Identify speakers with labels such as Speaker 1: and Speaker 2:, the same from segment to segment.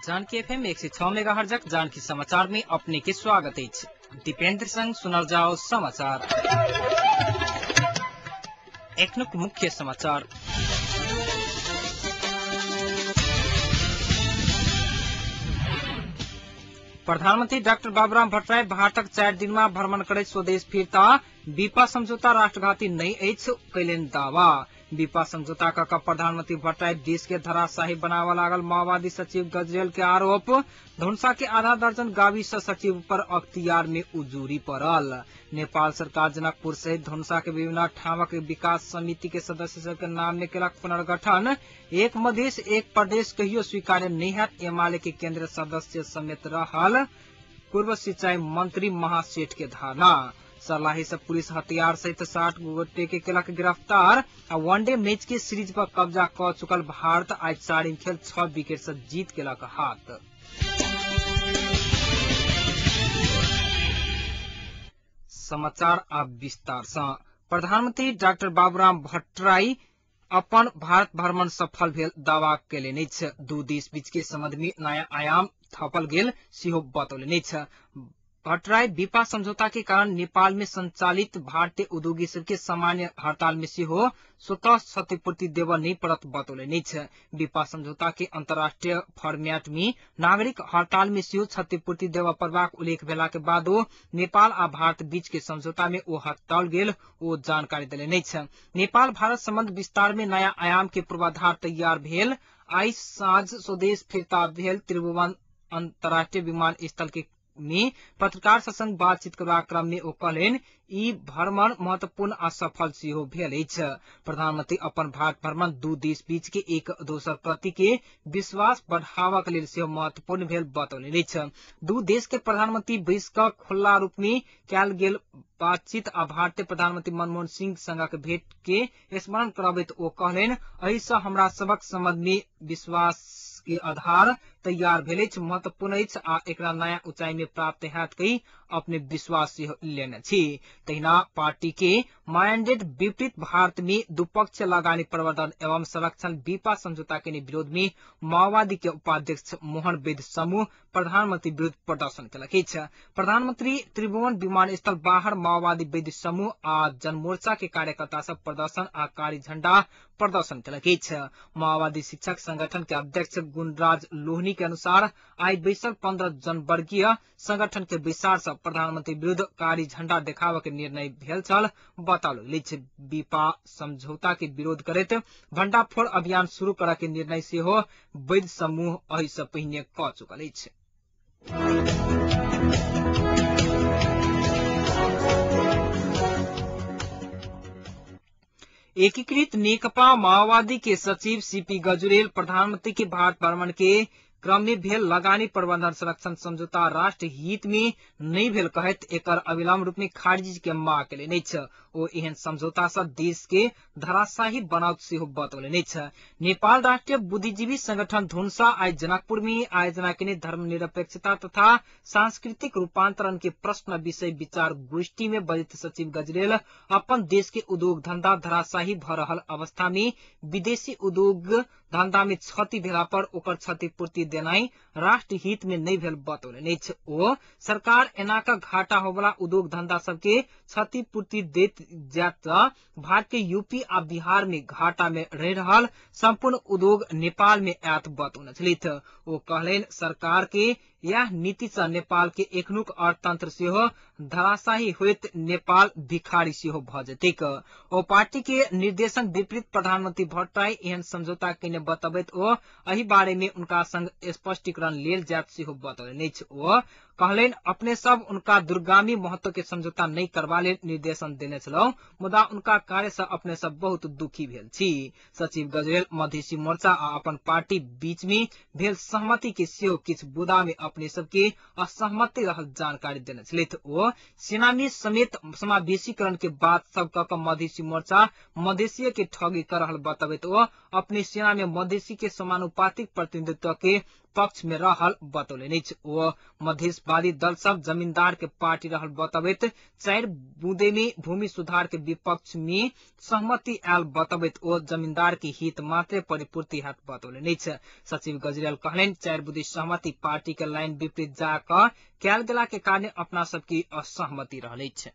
Speaker 1: Janaki FM 106 मेगाहर्जक Janaki समाचार में अपने के स्वागत अछि। दीपेंद्र संग सुनल जाओ समाचार। एखनुक मुख्य समाचार। प्रधानमंत्री डाक्टर बाबूराम भट्टराई भारतक 4 दिनमा भ्रमण करैत स्वदेश फिर्ता बीपा समझौता राष्ट्रघाती नहि अछि कयलनि दावा। बीपा समझौता क प्रधानमंत्री भट्टराई देश के धराशाही बनावऽ लागल माओवादी सचिव गजरेल के आरोप। धनुषा के आधा दर्जन गावी से सचिव पर अख्तियार में उजूरी पड़ल। नेपाल सरकार जनकपुर सहित धनुषा के विभिन्न ठामक विकास समिति के सदस्य सबके नाम में केलक पुनर्गठन। एक मधेश एक प्रदेश कहियो स्वीकार्य नहीं हैत एमाले के केंद्रीय सदस्य समेत रहल पूर्व सिंचाई मंत्री महासेठ के धारणा। सर्लाही से पुलिस हथियार सहित 60 गोटे के केलक गिरफ्तार। आ वनडे मैच के सीरीज पर कब्जा क चुकल भारत आज 4 खेल 6 विकेट से जीत केलक हाथ। समाचार अब विस्तार से। प्रधानमंत्री डाक्टर बाबूराम भट्टराई अपन भारत भ्रमण सफल भेल दावा केलनि अछि। दू देश बीच के संबंध में नया आयाम थपल गेल सेहो बतौलनि अछि। भट्टराई बीपा समझौता के कारण नेपाल में संचालित भारतीय उद्योगी सबके सामान्य हड़ताल में सेहो स्वतः क्षतिपूर्ति देबऽ नहीं पड़त बतौलनि अछि। बीपा समझौता के अंतर्राष्ट्रीय फॉर्मेट में नागरिक हड़ताल में सेहो क्षतिपूर्ति देबऽ पड़बाक उल्लेख भेला के बादो नेपाल आ भारत बीच के समझौता में ओ हटाओल गेल ओ जानकारी देलनि अछि। नेपाल भारत संबंध विस्तार में नया आयाम के पूर्वाधार तैयार भेल। आइ साँझ स्वदेश फिर्ता भेल त्रिभुवन अंतर्राष्ट्रीय विमानस्थल के में पत्रकार संग बातचीत करबाक क्रम में ओ कहलनि ई भ्रमण महत्वपूर्ण आ सफल सेहो भेल अछि। प्रधानमंत्री अपन भारत भ्रमण दू देश बीच के एक दोसर प्रति के विश्वास बढ़ावा के लेल सेहो महत्वपूर्ण भेल बतौलनि अछि। दू देश के प्रधानमंत्री बैस क खुला रूप में कयल गेल बातचीत आ भारतीय प्रधानमंत्री मनमोहन सिंह संगक भेंट के स्मरण करबैत ओ कहलनि एहि सँ हमरा सबक संबंध में विश्वास के आधार तैयार भेल अछि, महत्वपूर्ण अछि आ एकरा नया ऊंचाई में प्राप्त हैत कहि अपने विश्वास लेने छी। तहिना पार्टी के मैंडेट विपरीत भारत में द्विपक्षीय लगानी प्रवर्धन एवं संरक्षण बीपा समझौता के विरोध में माओवादी के उपाध्यक्ष मोहन वैद्य समूह प्रधानमंत्री विरुद्ध प्रदर्शन केलक अछि। प्रधानमंत्री त्रिभुवन विमानस्थल बाहर माओवादी वैद्य समूह आ जनमोर्चा के कार्यकर्ता सब प्रदर्शन आ कारी झंडा प्रदर्शन केलक अछि। माओवादी शिक्षक संगठन के अध्यक्ष गुणराज लोहनी के अनुसार आई बैसल 15 जनवर्गीय संगठन के बैसार से प्रधानमंत्री विरुद्ध कारी झंडा देखाबऽ के निर्णय भेल छल बताओल गेल अछि। बीपा समझौता के विरोध करैत भंडाफोड़ अभियान शुरू करऽ के निर्णय सेहो वैद्य समूह एहि से पहिने कऽ चुकल अछि। एकीकृत नेकपा माओवादी के सचिव सीपी गजुरेल प्रधानमंत्री के भारत भ्रमण के क्रम में भेल लगानी प्रबंधन संरक्षण समझौता राष्ट्र हित में नहीं भेल कहैत एकर अविलंब रूप में खारिज के मांग केलनि अछि। ओ एहन समझौता से देश के धराशाही बनाओत सेहो बतौलनि अछि। नेपाल राष्ट्रीय बुद्धिजीवी संगठन धुनसा आइ जनकपुर में आयोजना केने धर्मनिरपेक्षता तथा सांस्कृतिक रूपांतरण के प्रश्न विषय विचार गोष्ठी में बजैत सचिव गजरेल अपन देश के उद्योग धंधा धराशाही भ रहल अवस्था में विदेशी उद्योग धंधा में क्षति भेला पर ओकर क्षतिपूर्ति देनाइ राष्ट्र हित में नहीं भेल बतौलनि अछि। ओ सरकार एना क घाटा होवला उद्योग धंधा सबके क्षतिपूर्ति देत जायत त भारत के यूपी आ बिहार में घाटा में रहि रहल संपूर्ण उद्योग नेपाल में आयत बतौने छलथि। ओ कहलनि सरकार के यह नीति से नेपाल के एखनुक अर्थतंत्र सेहो धराशाही होइत नेपाल भिखारी सेहो भ जेतैक। ओ पार्टी के निर्देशन विपरीत प्रधानमंत्री भट्टराई एहन समझौता केने बतबैत ओ एहि बारे में उनका संग स्पष्टीकरण लेल जायत सेहो बतौलनि अछि। ओ कहलनि अपने सब उनका दूरगामी महत्व के समझौता नहीं करबा लेल निर्देशन देने छलहुं, मुदा उनका कार्य से अपने सब बहुत दुखी भेल छी। सचिव गजरेल मधेसी मोर्चा आ अपन पार्टी बीच में भेल सहमति के सेहो किछु बुदा में अपने सबके असहमति रहल जानकारी देने छलथि। ओ सेना में समेत समावेशीकरण के बात सब क के मधेसी मोर्चा मधेसी के ठगी कर रहल बतबैत ओ अपने सेना में मधेसी के समानुपातिक प्रतिनिधित्व के पक्ष में रहल बतौलनि अछि। ओ मधेशवादी दल सब जमींदार के पार्टी रहल बतबैत 4 बुंदे में भूमि सुधार के विपक्ष में सहमति आयल बतबैत ओ जमींदार के हित मात्रे परिपूर्ति हैत बतौलनि अछि। सचिव गजरेल कहलनि 4 बुंदे सहमति पार्टी के लाइन विपरीत जा कऽ कयल गेला के कारण अपना सबके असहमति रहल अछि।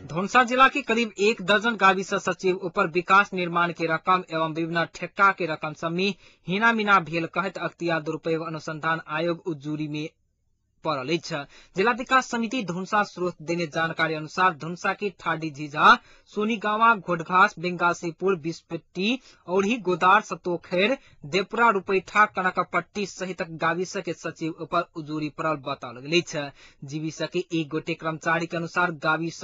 Speaker 1: धनुषा जिला के करीब 1 दर्जन गाविस सचिव ऊपर विकास निर्माण के रकम एवं विभिन्न ठेक्का के रकम सब में हिनामिना भेल कहैत अख्तियार दुरुपयोग अनुसंधान आयोग उजुरी में पड़ल अछि। जिला विकास समिति धनुषा स्रोत देने जानकारी अनुसार धनुषा के ठाडी झिझा, सोनीगावा, घोडघास, बेंगासीपुर, बिस्पट्टी, औरही, गोदार, सतोखेर, देवपुरा, रुपैठा, कनकपट्टी सहित गाविस के सचिव ऊपर उजुरी पड़ल बताओल गेल अछि। जीविस के 1 गोटे कर्मचारी के अनुसार गाविस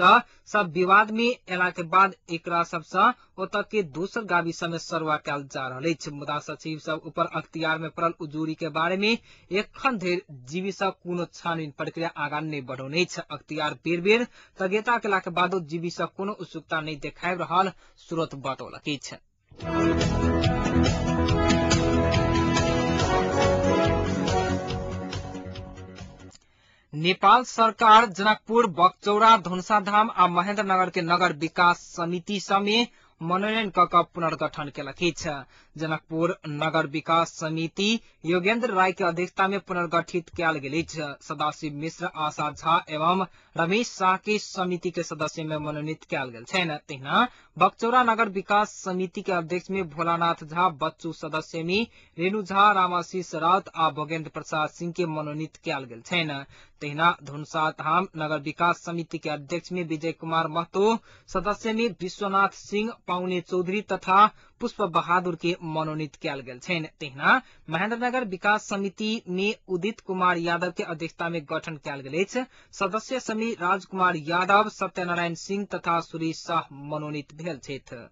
Speaker 1: सब विवाद में एला के बाद एकरा सबसे ओतऽ के दोसर गाविस में सरुआ कयल जा रहल अछि। मुदा सचिव सब ऊपर अख्तियार में पड़ल उजुरी के बारे में एखन धरि जीविस कोनो छानबीन प्रक्रिया आगा नहि बढ़ौने अछि। अख्तियार बेर बेर तगेता केला के बादो जीविस कोनो उत्सुकता नहि देखाबि रहल स्रोत बतौलक अछि। नेपाल सरकार जनकपुर, बकचौरा, धनुषाधाम आ महेन्द्रनगर के नगर विकास समिति समेत मनोनयन क कऽ पुनर्गठन केलक अछि। जनकपुर नगर विकास समिति योगेन्द्र राय के अध्यक्षता में पुनर्गठित कयल गेल अछि। सदाशिव मिश्र, आशा झा एवं रमेश शाह के समिति के सदस्य में मनोनीत कयल गेल छनि। तहिना बकचौरा नगर विकास समिति के अध्यक्ष में भोलानाथ झा, बच्चू सदस्य में रेणु झा, रामाशीष राउत आ भोगेन्द्र प्रसाद सिंह के मनोनीत कयल गेल छनि। तहिना धनुषाधाम नगर विकास समिति के अध्यक्ष में विजय कुमार महतो, सदस्य में विश्वनाथ सिंह, पाउने चौधरी तथा पुष्प बहादुर के मनोनीत कयल गेल छनि। तहिना महेन्द्रनगर विकास समिति में उदित कुमार यादव के अध्यक्षता में गठन कयल गेल अछि। सदस्य समिति राजकुमार यादव, सत्यनारायण सिंह तथा सुरेश शाह मनोनीत भेल छथि।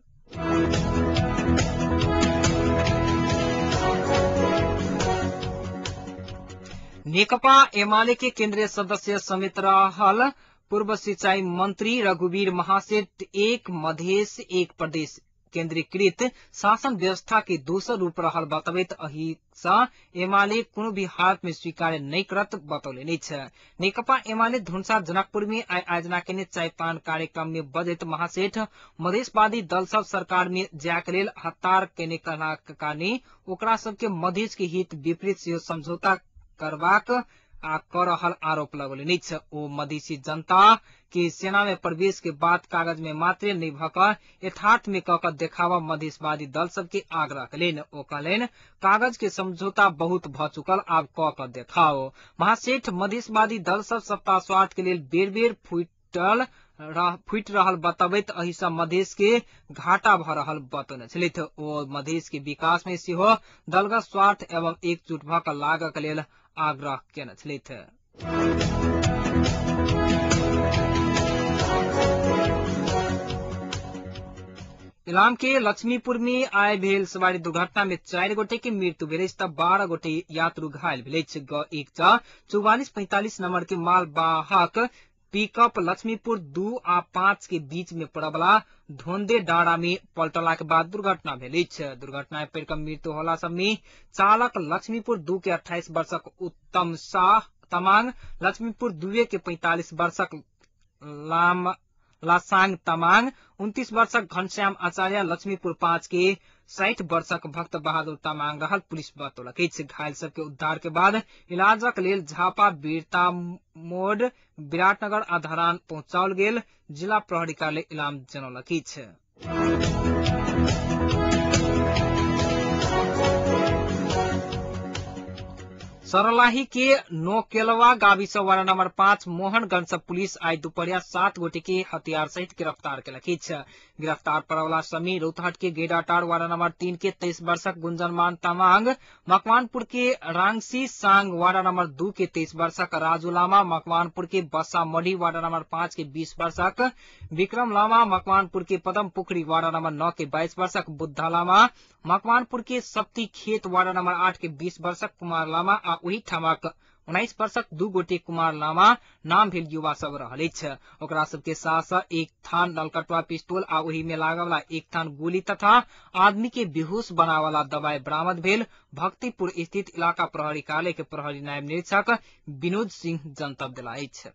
Speaker 1: नेकपा एमाले के केन्द्रीय सदस्य समेत रहल पूर्व सिंचाई मंत्री रघुवीर महासेठ 1 मधेश 1 प्रदेश केन्द्रीकृत शासन व्यवस्था के दोसर रूप रहल बतबैत अहिसँ एमाले कोनो भी हालत में स्वीकार नहि करत बतौलनि अछि। नेकपा एमाले धनुषा जनकपुर में आइ आयोजना केने चायपान कार्यक्रम में बजैत महासेठ मधेशवादी दल सब सरकार में जाय के लेल हतार केने कहलाक कारण ओकरा सबके मधेश के हित विपरीत सेहो समझौता करबाक आ क रहल आरोप लगौलनि अछि। ओ मधेसी जनता के सेना में प्रवेश के बात कागज में मात्रे नहि भऽ कऽ यथार्थ में कऽ कऽ देखाबऽ मधेशवादी दल सबके आग्रह कयलनि। ओ कहलनि कागज के समझौता बहुत भऽ चुकल, आब कऽ कऽ देखाओ। महासेठ मधेशवादी दल सब सत्ता स्वार्थ के लेल बेर बेर फूटि रहल बतबैत एहिसँ मधेश के घाटा भऽ रहल बतौने छलथि। ओ मधेश के विकास में सेहो दलगत स्वार्थ एवं एकजुट भऽ कऽ लागऽ के लेल आग्रह केने छलथि। इलाम के लक्ष्मीपुर में आइ भेल सवारी दुर्घटना में 4 गोटे के मृत्यु भेल अछि तऽ 12 गोटे यात्रु घायल भेल अछि। ग 1 च 4445 नंबर के मालवाहक पिकअप लक्ष्मीपुर 2 आ 5 के बीच में पड़बला धोंदे डाँडा में पलटला के बाद दुर्घटना भेल अछि। दुर्घटना में पड़ि कऽ मृत्यु होला सब में चालक लक्ष्मीपुर 2 के 28 वर्षक उत्तम शाह तमांग, लक्ष्मीपुर 2 के 45 वर्षक लासाङ तमाङ, 29 वर्षक घनश्याम आचार्य, लक्ष्मीपुर 5 के 60 वर्षक भक्त बहादुर तामाङ रहल पुलिस बतौलक अछि। घायल सबके उद्धार के बाद इलाजक लेल झापा, वीरता मोड, विराटनगर आ धरान पहुंचाओल गेल जिला प्रहरी कार्यालय इलाम जनौलक अछि। सरलाही के नोकेलवा गाविस वार्ड नंबर 5 मोहनगंज से पुलिस आइ दुपहरिया 7 गोटे के हथियार सहित गिरफ्तार केलक अछि। गिरफ्तार पड़वला समी रौतहट के गेडाटार वार्ड नंबर 3 के 23 वर्षक गुंजनमान तमांग, मकवानपुर के रांगसी सांग वार्ड नंबर 2 के 23 वर्षक राजू लामा, मकवानपुर के बसामढ़ी वार्ड नंबर 5 के 20 वर्षक विक्रम लामा, मकवानपुर के पदम पोखरी वार्ड नंबर 9 के 22 वर्षक बुद्धा लामा, मकवानपुर के सप्ती खेत वार्ड नंबर 8 के 20 वर्षक कुमार लामा आ ओही ठामक 19 वर्षक 2 गोटे कुमार लामा नाम भेल युवा सब रहल अछि। ओकरा सबके साथ 1 थान नलकटवा पिस्तौल आ ओहि में लागल 1 थान गोली तथा आदमी के बेहोश बनावाला दवाई बरामद भेल भक्तिपुर स्थित इलाका प्रहरी कार्यालय के प्रहरी नायब निरीक्षक विनोद सिंह जनतब देला अछि।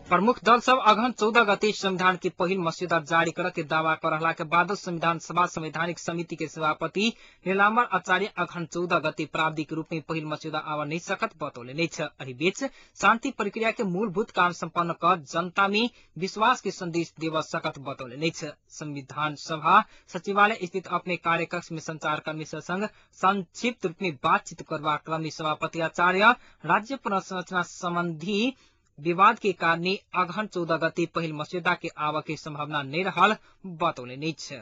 Speaker 1: प्रमुख दल सब अगहन 14 गते संविधान के पहिल मस्यौदा जारी कर के दावा कर रहला के बाद संविधान सभा संवैधानिक समिति के सभापति नीलाम्बर आचार्य अगहन 14 गते प्राविधिक रूप में पहिल मस्यौदा आवा नहीं सकत बतौले छ। एहि बीच शांति प्रक्रिया के मूलभूत काम सम्पन्न कर जनता में विश्वास के संदेश देव सकत बतौले छ। संविधान सभा सचिवालय स्थित अपने कार्यकक्ष में संचारकर्मी संग संक्षिप्त रूप में बातचीत करवा क्रम में सभापति आचार्य राज्य पुनर्संरचना संबंधी विवाद के कारण अगहन 14 गते पहिल मस्यौदा के आवा के संभावना नहीं रहल बतौले छ।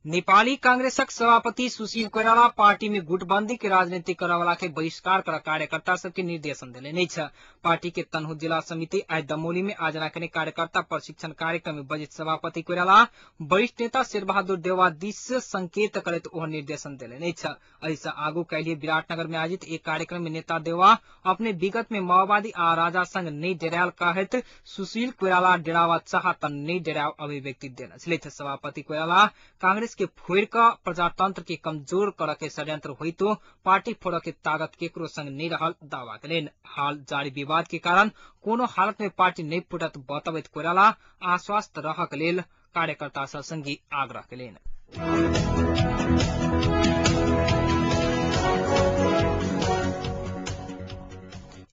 Speaker 1: नेपाली कांग्रेसक सभापति सुशील कोइराला पार्टी में गुटबंदी के राजनीति करवाला के बहिष्कार कर कार्यकर्ता सबके निर्देशन देले छ। पार्टी के तनहु जिला समिति आज दमोली में आयोजना करने कार्यकर्ता प्रशिक्षण कार्यक्रम में बजट सभापति कोइराला वरिष्ठ नेता शेरबहादुर देउवा दिस संकेत करैत ओह निर्देशन देले छ। एहिसँ आगू काल्हि विराटनगर में आयोजित एक कार्यक्रम में नेता देउवा अपने विगत में माओवादी आ राजा संग नहीं डेरायल कहैत सुशील कोइराला डेरावा चाह त नहीं डेराव अभिव्यक्ति देने छलथि। सभापति कोइराला कांग्रेस के फोड़ क प्रजातंत्र के कमजोर कर के षड्यंत्र होइतो पार्टी फोड़ के ताकत केकरो संग नहीं रहल दावा करेन। हाल जारी विवाद के कारण कोनो हालत में पार्टी नहीं फुटत बतबैत कोइराला आश्वस्त रह के लेल कार्यकर्ता सब संगे आग्रह करेन।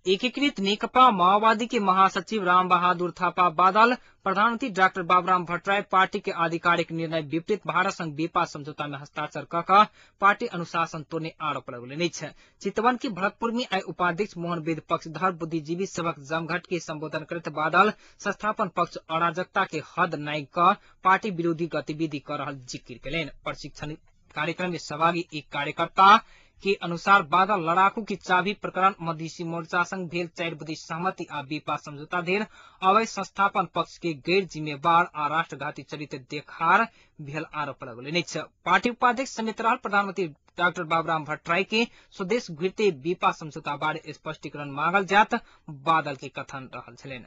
Speaker 1: एकीकृत नेकपा माओवादी के महासचिव राम बहादुर थापा बादल प्रधानमंत्री डाक्टर बाबुराम भट्टराई पार्टी के आधिकारिक निर्णय विपरीत भारत संग बेपा समझौता में हस्ताक्षर क पार्टी अनुशासन तोड़ने आरोप लगौने छ। चितवन के भरतपुर में आइ उपाध्यक्ष मोहन वेद पक्षधर बुद्धिजीवी सबक जमघट के संबोधन करैत बादल संस्थापन पक्ष अराजकता के हद नाइ क पार्टी विरोधी गतिविधि कर रहल जिकिर केलनि। प्रशिक्षण कार्यक्रम में सहभागी एक कार्यकर्ता के अनुसार बादल लड़ाकू की चाबी प्रकरण मधेसी मोर्चा संग भेल 4 बुद्धि सहमति आ बेपा समझौता धेर अवैध संस्थापन पक्ष के गैर जिम्मेवार आ राष्ट्रघाती चरित्र देखार भेल आरोप लगौने छ। पार्टी उपाध्यक्ष समेत रहल प्रधानमंत्री डाक्टर बाबुराम भट्टराई के स्वदेश घुरते बेपा समझौता बारे स्पष्टीकरण मांगल जात बादल के कथन रहल छलनि।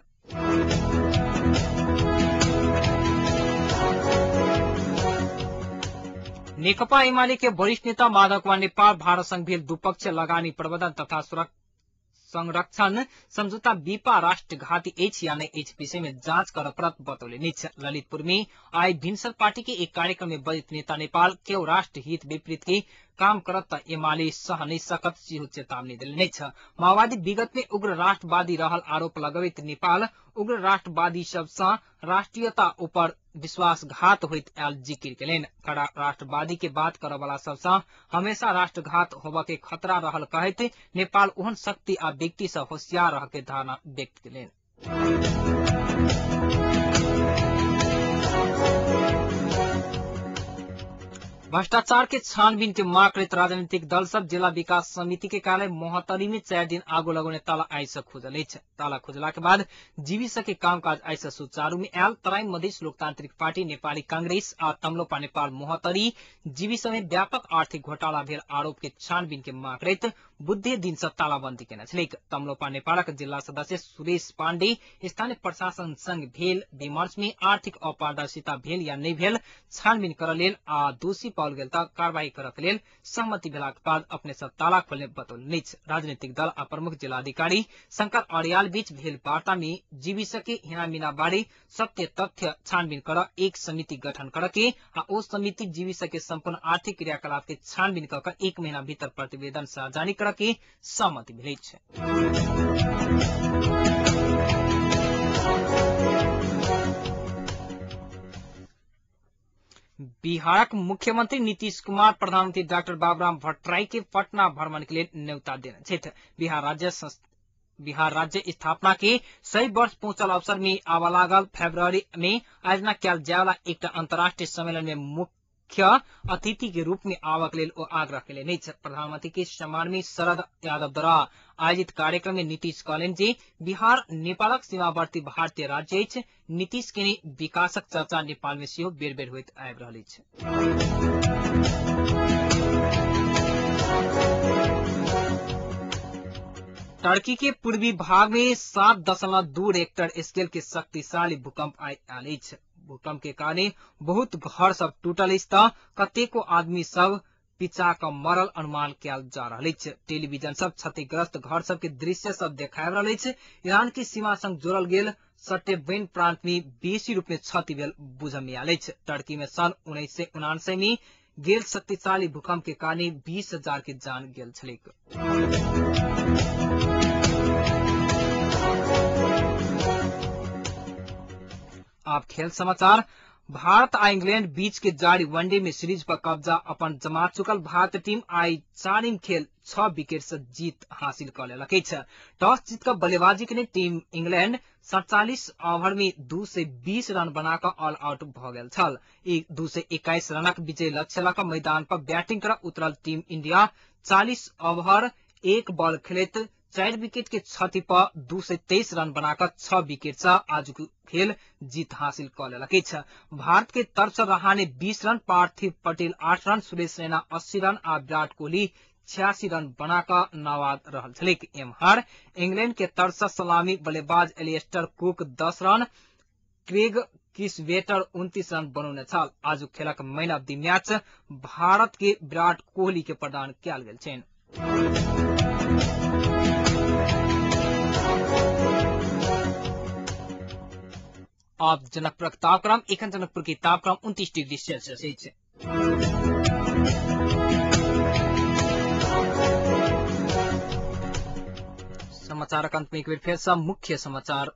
Speaker 1: नेकपा एमाले के वरिष्ठ नेता माधव कुमार नेपाल भारत संग भेल द्विपक्षीय लगानी प्रबंधन तथा संरक्षण समझौता बीपा राष्ट्रघाती अछि या नहि अछि विषय में जांच कर पड़त बतौले छ। ललितपुर में आइ भिनसर पार्टी के एक कार्यक्रम में बजट नेता नेपाल केओ राष्ट्र हित विपरीत के काम करत त एमाले सह नहीं सकत सेहो चेतावनी देने छ। माओवादी विगत में उग्र राष्ट्रवादी रहल आरोप लगबैत नेपाल उग्र राष्ट्रवादी सब सँ राष्ट्रीयता ऊपर विश्वासघात होइत आयल जिकिर केलनि। कड़ा राष्ट्रवादी के बात करऽ वाला सब सँ हमेशा राष्ट्रघात होबऽ के खतरा रहल कहैत नेपाल ओहन शक्ति आ व्यक्ति सँ होशियार रह के धारणा व्यक्त केलनि। भ्रष्टाचार के छानबीन के मांग करैत राजनीतिक दल सब जिला विकास समिति के कार्यालय मोहतरी में 4 दिन आगो लगौने ताला आइ से खुजल अछि। ताला खुजला के बाद जीविस के कामकाज आइ से सुचारू में आयल। तराई मधेश लोकतांत्रिक पार्टी, नेपाली कांग्रेस आ तमलोपा नेपाल मोहतरी जीविस में व्यापक आर्थिक घोटाला भेल आरोप के छानबीन के मांग करैत बुधे दिन से तालाबंदी केने छलैक। तमलोपा नेपालक जिल्ला सदस्य सुरेश पाण्डे स्थानीय प्रशासन संग भेल विमर्श में आर्थिक अपारदर्शिता भेल या नहि भेल छानबीन करऽ लेल आ दोषी पाओल गेल त कार्रवाई करऽ लेल सहमति भेलाक बाद अपने सब ताला खोलने बतौलनि अछि। राजनीतिक दल आ प्रमुख जिलाधिकारी शंकर अर्याल बीच भेल वार्ता में जीविसके हिनामिना बारे सत्य तथ्य छानबीन कर एक समिति गठन कर के आ ओ समिति जीविसके सम्पूर्ण आर्थिक क्रियाकलाप के छानबीन क 1 महीना भीतर प्रतिवेदन सार्वजनिक कर के सहमति भेल अछि। बिहारक मुख्यमंत्री नीतीश कुमार प्रधानमंत्री डाक्टर बाबुराम भट्टराई के पटना भ्रमण के लेल न्यौता देने छथि। बिहार राज्य स्थापना के 100 वर्ष पहुंचल अवसर में आवा लागल फरवरी में आयोजना कयल जायवाला एकटा अंतर्राष्ट्रीय सम्मेलन में मुख्य मुख्य अतिथि के रूप में आवक लेल ओ आग्रह केलनि अछि। प्रधानमंत्री के सम्मान में शरद यादव द्वारा आयोजित कार्यक्रम में नीतीश कहलनि जे बिहार नेपालक सीमावर्ती भारतीय राज्य अछि। नीतीश के विकासक चर्चा नेपाल में सेहो बेर बेर होइत आबि रहल अछि। टर्की के पूर्वी भाग में 7.2 रेक्टर स्केल के शक्तिशाली भूकंप आयल अछि। भूकंप के कारण बहुत घर सब टूटल अछि त कतेको आदमी सब पिचा क मरल अनुमान कयल जा रहल अछि। टेलीविजन सब क्षतिग्रस्त घर सब के दृश्य सब देखाबि रहल अछि। ईरान के सीमा संग जोड़ल गेल सटेबेन प्रांत में बेसी रूप में क्षति भेल बुझय में आयल अछि। टर्की में सन 1999 में गेल शक्तिशाली भूकंप के कारण 20,000 के जान गेल छलैक। आप खेल समाचार। भारत आ इंग्लैंड बीच के जारी वनडे में सीरीज पर कब्जा अपन जमा चुकल भारतीय टीम आई चारिम खेल 6 विकेट से जीत हासिल क लेलक अछि। टॉस जीत क बल्लेबाजी के टीम इंग्लैंड 47 ओवर में 220 रन बना क ऑल आउट भ गेल छल। 221 रनक विजय लक्ष्य ल क मैदान पर बैटिंग कर उतरल टीम इंडिया 40 ओवर 1 बॉल खेलैत 4 विकेट के क्षति पर 223 रन बनाकर 6 विकेट से आज खेल जीत हासिल क लेलक अछि। भारत के तरफ से रहाणे 20 रन, पार्थिव पटेल 8 रन, सुरेश रैना 80 रन आ विराट कोहली 86 रन बनाकर नाबाद रहल छलैक। एम्हर इंग्लैंड के तरफ से सलामी बल्लेबाज Alastair Cook 10 run, Craig Kieswetter 29 run बनौने छल। आजुक खेलक man of the match Bharat के विराट कोहली के प्रदान कयल गेल छनि। अब जनकपुरक तापक्रम। एखन जनकपुर के तापक्रम 29 डिग्री सेल्सियस अछि। समाचारक अंत में एक बेर फेर सँ मुख्य समाचार।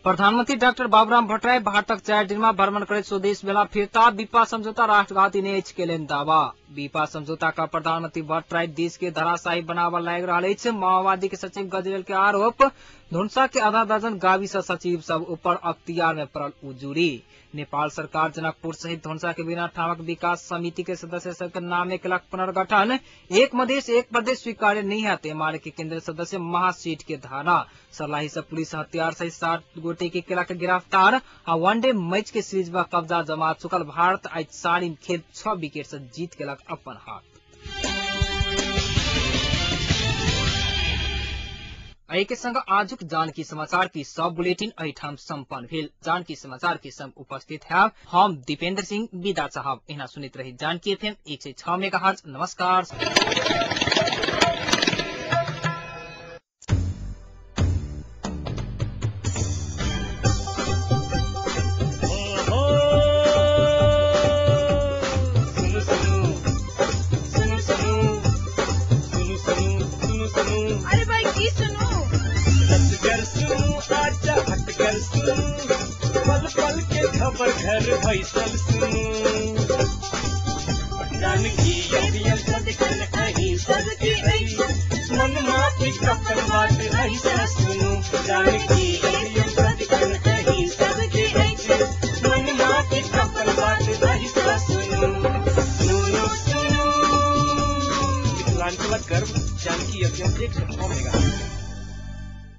Speaker 1: प्रधानमंत्री डाक्टर बाबूराम भट्टराई भारतक 4 दिनमा भ्रमण करैत स्वदेश भेला फिर्ता। बीपा समझौता राष्ट्रघाती नहि अछि केलनि दावा। बीपा समझौता का प्रधानमंत्री भट्टराई देश के धराशायी बनाबऽ लागि रहल अछि। माओवादी के सचिव गजरेल के आरोप। धुनसा के आधा दर्जन गावी से सचिव सब ऊपर अख्तियार में पड़ल उजूरी। नेपाल सरकार जनकपुर सहित धुनसा के बिना ठामक विकास समिति के सदस्य सबके नामे केलक पुनर्गठन। एक मधेश एक प्रदेश स्वीकार्य नहीं है एमाले के केंद्रीय सदस्य महासीट के धारणा। सर्लाही से पुलिस हथियार सहित 7 गोटे के केलक गिरफ्तार। आ वनडे मैच के सीरीज में कब्जा जमा चुकल भारत आज चारिम खेल 6 विकेट से जीत केलक अपन हाथ। एहि के संग आजुक जानकी समाचार की सब बुलेटिन एहिठाम सम्पन्न भेल। जानकी समाचार के संग उपस्थित है हम दीपेंद्र सिंह विदा चाहब। एना सुनैत रही जानकी एफएम 106 मेगाहर्ट्ज। नमस्कार।
Speaker 2: पल पल के खबर घर भैसल सुनू जानकी एफएम सदखन अहीं सबके अछि मन माफी कपन बात अहीं सुनू जानकी एफएम सदखन अहीं सबके अछि मन माफी कपन बात अहीं सुनू सुनू सुनू।
Speaker 3: मिथिलांचलक गर्व जानकी एफएम 106 मेगाहर्ट्ज।